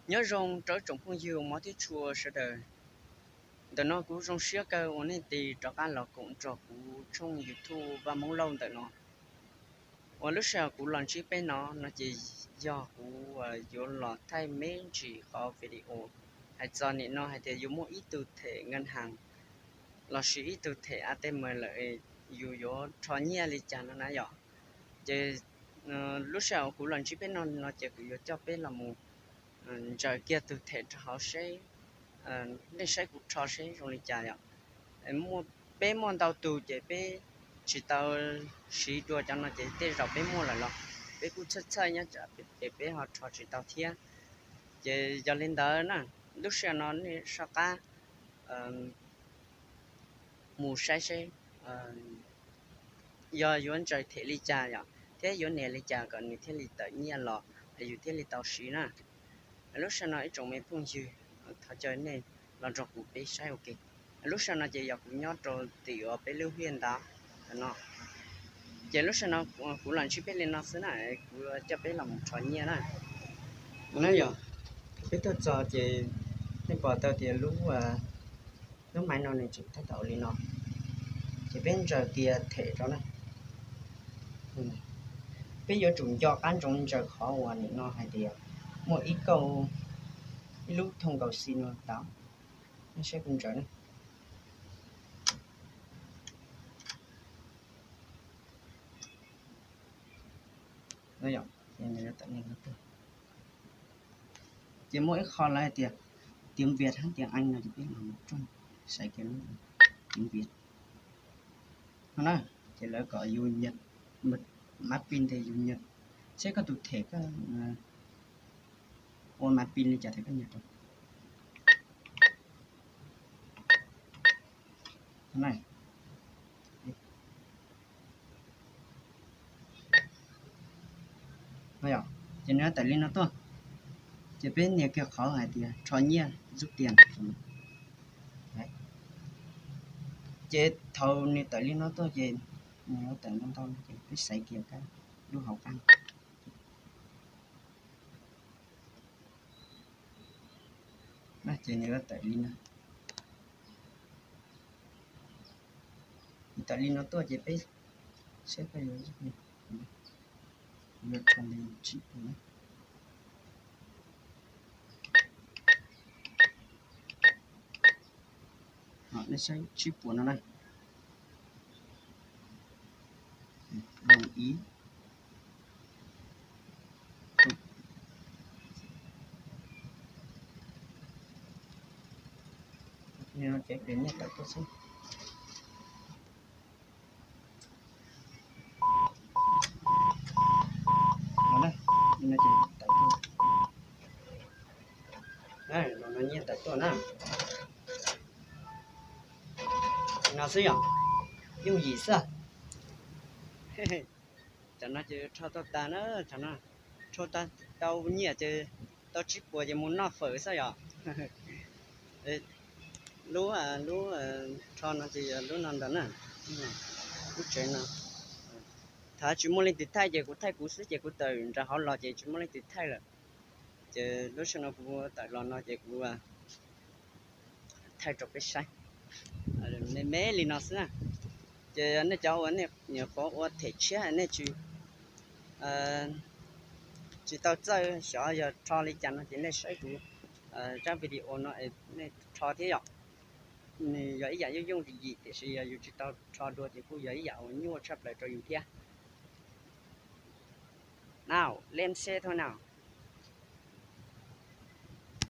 Nyob zoo rau ib tsoom phooj ywg mov thiab tshua sawv daws. Ntawm no kuv zoo siab kawg uas nej tig rov qab los koom nrog kuv tshooj YouTube Vaj Hmoob Lauj ntawm no. Uas lub sij hawm kuv los ntsib peb no no ces yog kuv yuav los thaij me ntsis qhov video hais txog nim no hais tias yus muaj ib tug them nkeej has lossis ib tug them A T M lawm, yus yuav rho nyiaj li cas no na yom. Ces lub sij hawm kuv los ntsib peb no no ces kuv yuav coj peb los mus ntsaws kiag tus them rau hauv seb, nej saib kuv rho seb zoo li cas yom. Peb muaj ntau tus ces peb tsis tau siv dua cov no ces tej zaum peb muaj lawm los peb kuj txhawj txhawj nyob tsam ces peb ho rho tsis tau thiab. Ces yog li ntawd na, lub sij hawm no nej soj qab mus saib seb yog yuav ntsaws them li cas yom thiab yuav nias li cas kom nws thiaj li tawm nyiaj los yus thiaj li tau siv na. Lub sij hawm no ib tsoom me phooj ywg, thov caw nej los nrog kuv peb saib ua ke. Lub sij hawm no ces yog kuv nyob rau tim uas peb lub hiaj ntawd no. Ces lub sij hawm no kuv los ntsib peb li no xwb na, kuv coj peb los mus rho nyiaj na. No yog peb tuaj txog ces nej pom tau tias lub, lub maiv no nws tseem tab tom li no, ces peb ntsaws kiag them rau na. Peb yuav tsum nco qab ntsoov ntsaws qhov uas nim no hais tias muaj ib kauj, ib lub thoo nkaus xi no tau. Nej saib kuv ntsaws na. Ces muaj ib qho lawv hais tias tiếng Việt hab tiếng Anh no ces peb los mus tsuj xaiv kiag lub tiếng Việt no na. Ces lawv kom yus nyaj, mã pin ces yus nyaj, seb koj tus them koj ua mã pin li cas ces koj nyaj rau. Ces nws tawm li no tuaj, ces peb nias kiag qhov hais tias rho nyiaj rút tiền. Ces thaum nws tawm li no tuaj ces nws yuav tawm ntau ntau no ces peb xaiv kiag kab lub hauv qab. Ces nws yuav tawm li no, nws tawm li no tuaj ces peb saib koj yuav, yuav rho li tsib puas na. Nej saib tsib puas no na. Đồng ý. Ces nyiaj tawm tuaj xwb. No ces tawm tuaj. No nyiaj tawm tuaj na. No xwb yom, yooj yim xwb. Tam no ces rho tau tas na, tam no rho tau nyiaj ces tau tsib puas ces mus noj fawm xwb yom. Lub, lub rho no ces yog lub no ntag na, lub tsev no. Thaum tsis muaj leej twg thaij ces kuv thaij kuv xwb ces kuv tawm nram hauv los ces tsis muaj leej twg thaij lawm. Ces lub sij hawm no kuv tawm los no ces kuv thaij rau peb saib me me li no xwb na. Ces nej cov uas nej nyuam qhuav ua them tshiab nej tsis, tsis tau txawj xyov yog rho li cas no ces nej saib kuv zaj video no es nej rho thiab yom. Nws yog ib yam yooj yooj yim yim tiam sis yog yus tsis tau rho dua ces kuj yog ib yam uas nyuaj tshaj plaws rau yus thiab. Nào, lên xe thôi nào.